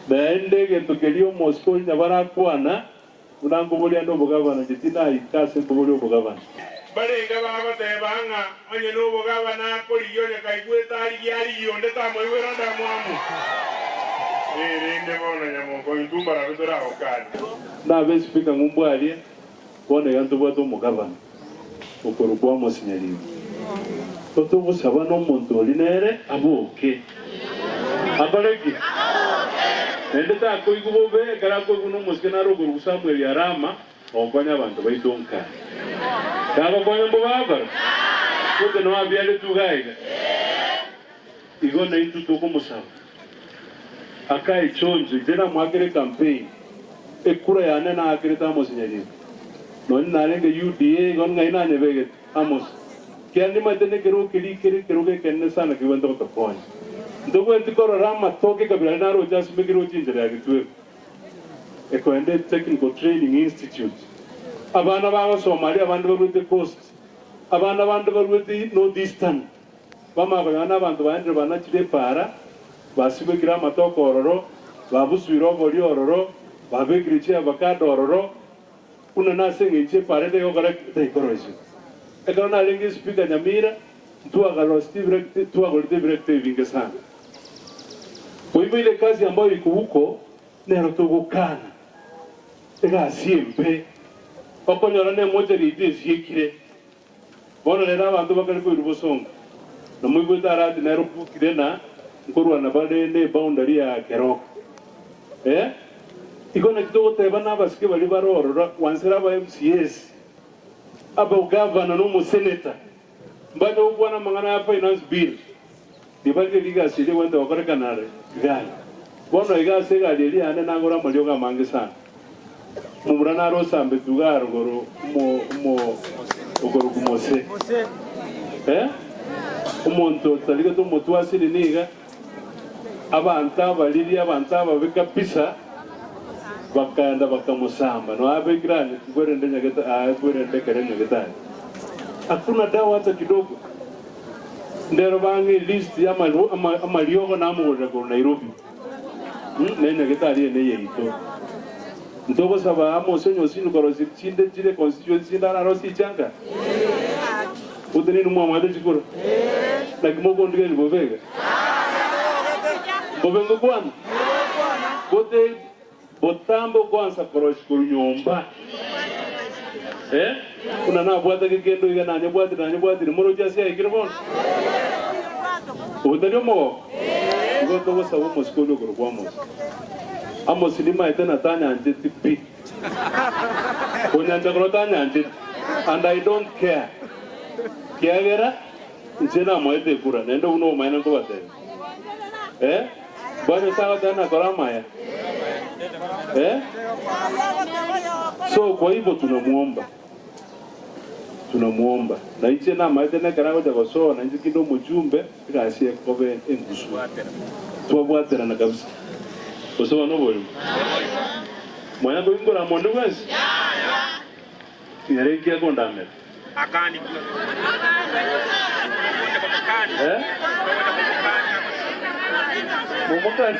Naende egento keria omosike oria nyabarakwana, buna nkoboria ande obogabana, inche tinaika ase nkoboria obogabana. Mbarenge bagoteba ng'a onye nobogabana akorigia onye kaigwete arigie arigie onde tamoigwera onde amwamu. Erinde bono nyamonko intwe mbarabe toragokanie. Nabe esipika ng'umbu aria, bono iga ntobwate omogabana okorokwa Amos Nyaribo. Totogosaba nomonto oria nere aboke. Akore ki? Naende takoigwa bobe ekero akoigwa nomosike nare okorokwa Samuel Arama ogokonya abanto baito nka. Tagokonya mbobe agokora? Gose noo abiaretwe iga iga? Igo naintwe tokomosaba akae choncho. Inche namoakere ecampaign, ekura yane naakerete Amos Nyaribo. Nonye narenge UDA igo ng'ai nanyebegete Amos. Kiagera nimanyete nekerogo keria kere ekerogo ekenene sana kegwenerete gotokonya. Ntogwenereti korora amatoke ekabira aria naroche asumekire gochia enchera ya Gitweko ekoenda Technical Training Institute. Abana bagosoma aria abande baruete Coast, abana bande baruete North Eastern. Bamanya konyora nabanto baendire banachire epaara, basibekire amatoke ororo, babusuire obori ororo, babekire chiavakado ororo, buna nase engencho epaara etari ki? Etaikoroisigwa. Ekero narenge esipika Nyamira, ntwagaroseti ebirekti, twagorete ebirekti ebinge sana. Kwa hivyo ile kazi ambayo iko huko nero togokana, egasi embe, okonyora nemochari yaito esiekire. Bono rero abanto bakare koirwa bosongo, na moigwete Arati nere obokire na nkorwana bare neboundary ya Keroka. Eh, igo naki togoteba nabasike baria bare ororo gwansera aba MCAs, aba governor na omosenator, mbanye gokwana amang'ana ya finance bill, ribarire rigasi eria egwenerete gokorekana are igare. Bono iga ase egari eria yane nagora amariogo amange sana. Momura nare osambetwe iga arogoro omo omo okorokwa Mose. Eh? Omonto otarigete omotwe asire niga, abanto abariri, abanto ababe kabisa, bakaenda bakamosamba. Nonya abekire ane, nkwerende nyagete aa, nkwerende ekere nyagetari. Hakuna dawa hata kidogo. Ndero bang'e elist ya amariogo namogorera korwa Nairobi. Ne nyagetari eye neyaito. Ntogosaba amo ase onyosini korosia chinde chire constituency chinde ararosie ichanka? Gose ninwe mwamwate chikura? Naki mokondigereria bobe iga? Mbobe ngokwana? Gose botambe okwansa korosia korwa nyomba? Eh? Buna nabwate gekendo iga nanyebwatire nanyebwatire moroche ase yaikire bono? Obo tari omogoko? Igo togosaba omosike oria okorokwa Amosi. Amosi nimaete na tanyancheti pi. Konyancha korwa tanyancheti. And I don't care. Kiagera inche namoete ekura naende obwo nobomaene nkobatebia. Eh? Mbwanyu ase agoteba nakore amaya? Eh? So kwa hivyo tunamuomba. Tunamuomba. Na inche namaete nekero agocha gosoa na inche kinde omochumbe egasi ekobe engusu. Twabwaterana kabisa. Gose bono oborimo? Mwanya koingora monde bwensi? Nere inki akondamera? Eh? Momokani?